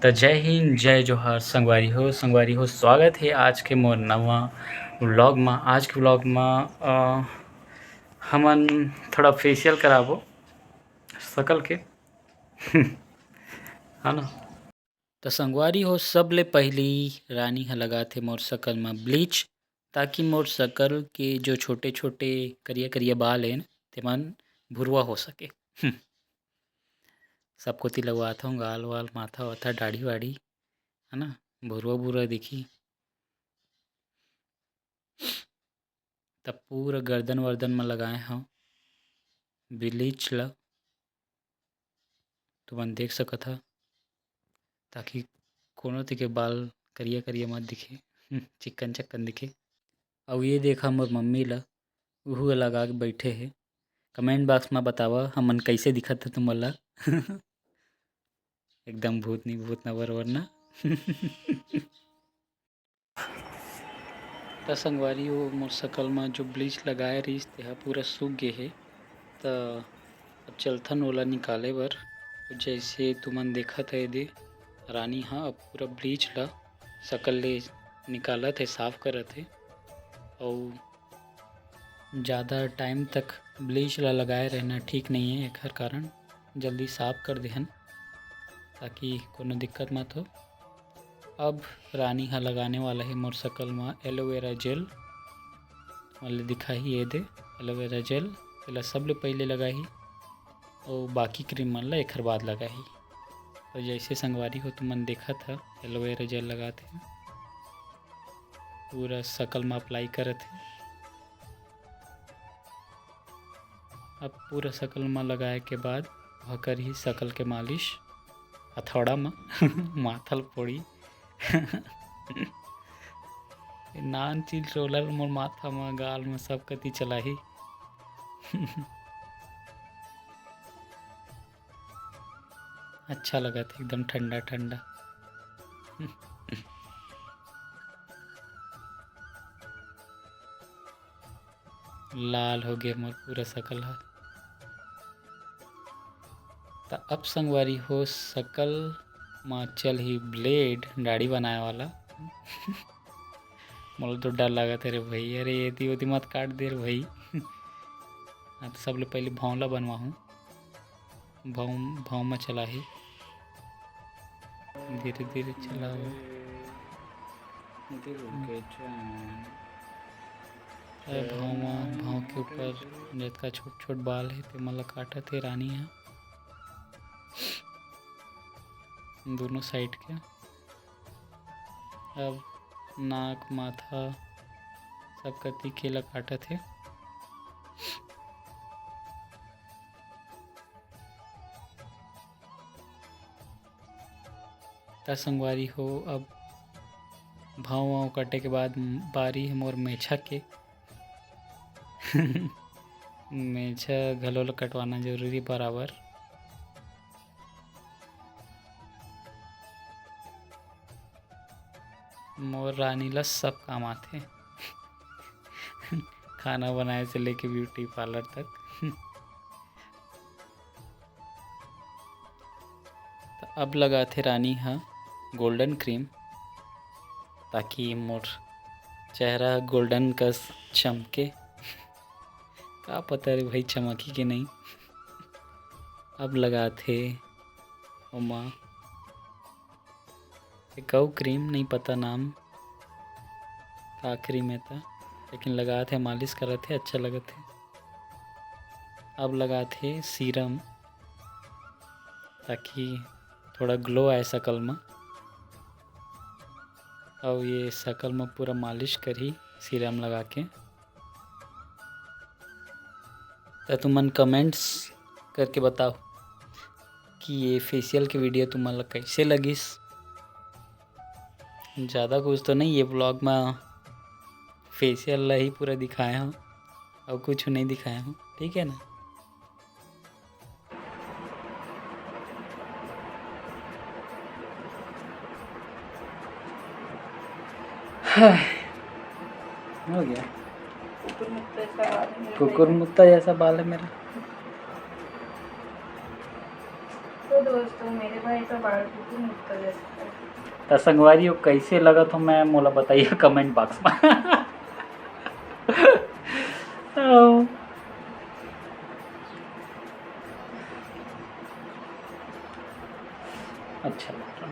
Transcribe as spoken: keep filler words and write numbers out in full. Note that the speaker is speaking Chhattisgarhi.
त जय हिंद, जय जोहार संगवारी हो। संगवारी हो, स्वागत हे आज के मोर नवा vlog म। आज के vlog म, अ, हमन थोड़ा facial कराबो सकल के, है ना? त संगवारी हो, सबले पहिली रानी ह लगाथे मोर सकल म bleach, ताकि मोर सकल के जो छोटे-छोटे करिया-करिया बाल हे न, तेमन भुरवा हो सके। सब कोती लगवात हूँ, गाल वाल, माथा वाथा, दाढ़ी वाढ़ी, है ना, भुरवा भुरवा दिखी। तब पूरा गर्दन वर्दन म लगाए हूँ bleach ला, तुमन देख सकत ह, ताकि कोनो ती के बाल करिया करिया मत दिखे, चिक्कन चक्कन दिखे। अउ ये देखा मोर मम्मी ला, उहू लगा के बैठे हे। Comment box म बतावा, हमन कैसे दिखत हे तुमन ला। एकदम भूतनी भूत नबर वरना। त संगवारी हो, मोर सकल म जो bleach लगाए रहिस, तेहा पूरा सूख गे हे। त अब चलथन ओला निकाले बर। जैसे तुमन देखत हे, दे रानी ह अब पूरा bleach ला सकल ले निकालत हे, साफ करत हे। अउ ज़्यादा time तक bleach ला लगाए रहना ठीक नहीं है, एखर कारण जल्दी साफ कर देहन, ताकि कोनो दिक्कत मत हो। अब रानी ह लगाने वाला है मोर सकल म aloe vera gel, वाले दिखाही ये दे aloe vera gel, एला सबले पहले लगाही, अउ बाकी cream मन ला एखर बाद लगाही। तो जैसे संगवारी हो, तुमन देखत ह aloe vera gel लगात हे, पूरा सकल म apply करत हे। अब पूरा सकल म लगाए के बाद वह करही सकल के मालिश हथौड़ा म। माथा ल फोड़ी। नान चीज रोलर मोर माथा म, गाल म, सब कती चलाही। अच्छा लगत हे, एकदम ठंडा ठंडा। लाल हो गया मोर पूरा सकल ह। त अब संगवारी हो, सकल म चलही blade, दाढ़ी बनाए वाला। मोला तो डर लागत हे रे भाई, अरे एती ओती मत काट दे रे भाई। हाँ, तो सबले पहले भौंला बनवाहूँ। भौं, भौं म चलाही, धीरे धीरे चलाओ। दिल के चैन। ए भौं म, भौं के ऊपर जतका छोट छोट बाल हे, तेमन ल काटत हे रानी ह दोनों side के। अब नाक, माथा, सब कति के ल काटत हे। त संगवारी हो, अब भाव वाव कटे के बाद बारी हे मोर मेछा के। मेछा घलो ल कटवाना जरूरी बराबर। मोर रानी ला सब काम आथे। खाना बनाए से लेके beauty parlour तक। त अब लगाथे रानी ह golden cream, ताकि मोर चेहरा golden कस चमके। का पता रे भाई, चमकी के नहीं। अब लगाथे ओमा एक अउ cream, नहीं पता नाम का cream हे त, लेकिन लगात हे, मालिश करत हे, अच्छा लगत हे। अब लगात हे serum, ताकि थोड़ा glow आए शकल म। अउ ये शकल म पूरा मालिश करही serum लगा के। त तुमन comments करके बताओ कि ये facial के video तुमन ला कैसे लगिस। ज़्यादा कुछ तो नहीं, ये vlog म facial ला ही पूरा दिखाए हूँ, अउ कुछ नहीं दिखाए हूँ, ठीक है ना। हो गया। कुकुर मुत्ता जैसा बाल है मेरा। तो दोस्तों, तो मेरे भाई तो बाल बिल्कुल निकल जाता है। त संगवारी हो, कैसे लगत हो मैं, मोला बताइए कमेंट बॉक्स में। तो अच्छा लगता है।